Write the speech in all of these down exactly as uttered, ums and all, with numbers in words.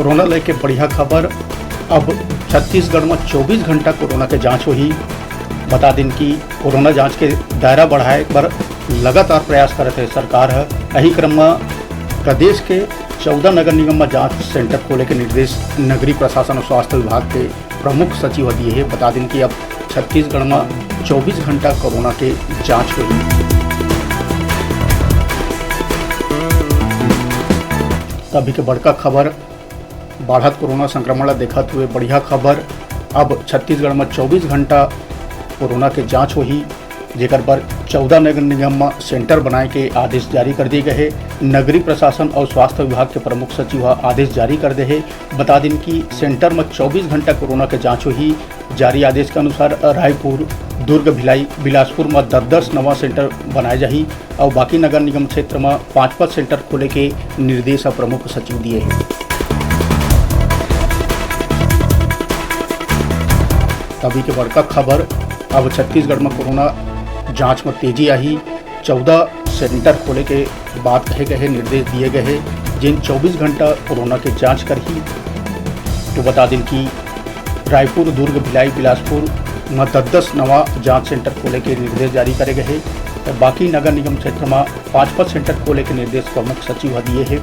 Corona लेके बढ़िया खबर, अब छत्तीसगढ़ म चौबीस घंटा कोरोना के जांच होही। बता दिन कि कोरोना जांच के दायरा बढ़ाए बर लगातार प्रयास करत हे सरकार ह। एही क्रम म प्रदेश के चौदह नगर निगम म जांच सेंटर खोले के निर्देश नगरीय प्रशासन अउ स्वास्थ्य विभाग के प्रमुख सचिव ह दिए हे। बता दिन कि अब छत्तीसगढ़ म चौबीस घंटा कोरोना के जांच होही। तभी के बड़का खबर, बाढ़त कोरोना संक्रमण ला देखत हुए बढ़िया खबर, अब छत्तीसगढ़ म चौबीस घंटा कोरोना के जांच होही, जेकर बर चौदह नगर निगम म सेंटर बनाए के आदेश जारी कर दिए गए हे। नगरीय प्रशासन अउ स्वास्थ्य विभाग के प्रमुख सचिव ह आदेश जारी कर दे हे। बता दिन कि सेंटर म चौबीस घंटा कोरोना के जांच होही। जारी आदेश के अनुसार रायपुर, दुर्ग, भिलाई, बिलासपुर म दस दस नवा सेंटर बनाए जाही अउ बाकी नगर निगम क्षेत्र म पांच पांच सेंटर खोले के निर्देश ह प्रमुख सचिव दिए हे। तभी के बड़का खबर, अब छत्तीसगढ़ म कोरोना जांच म तेजी आही। चौदह सेंटर खोले के बात कहे गए हे, निर्देश दिए गए हे, जेन चौबीस घंटा कोरोना के जांच करही। तो बता दिन कि रायपुर, दुर्ग, भिलाई, बिलासपुर म दस दस नवा जांच सेंटर खोले के निर्देश जारी करे गए हे। त बाकी नगर निगम क्षेत्र म पांच पांच सेंटर खोले के निर्देश प्रमुख सचिव ह दिए हे।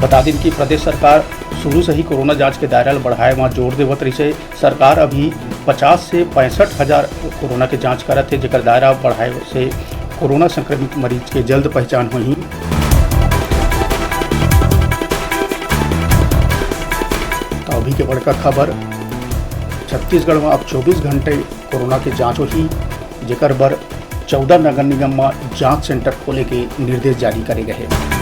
बता दिन कि प्रदेश सरकार शुरू से ही कोरोना जांच के दायरा ल बढ़ाए म जोर देवत रहिस हे। सरकार अभी पचास से पैंसठ हजार कोरोना के जांच करत हे, जेकर दायरा बढ़ाए से कोरोना संक्रमित मरीज के जल्द पहचान होही। तो अभी के बड़का खबर, छत्तीसगढ़ म अब चौबीस घंटे कोरोना के जांच होही, जेकर बर चौदह नगर निगम म जांच सेंटर खोले के निर्देश जारी करे गए हे।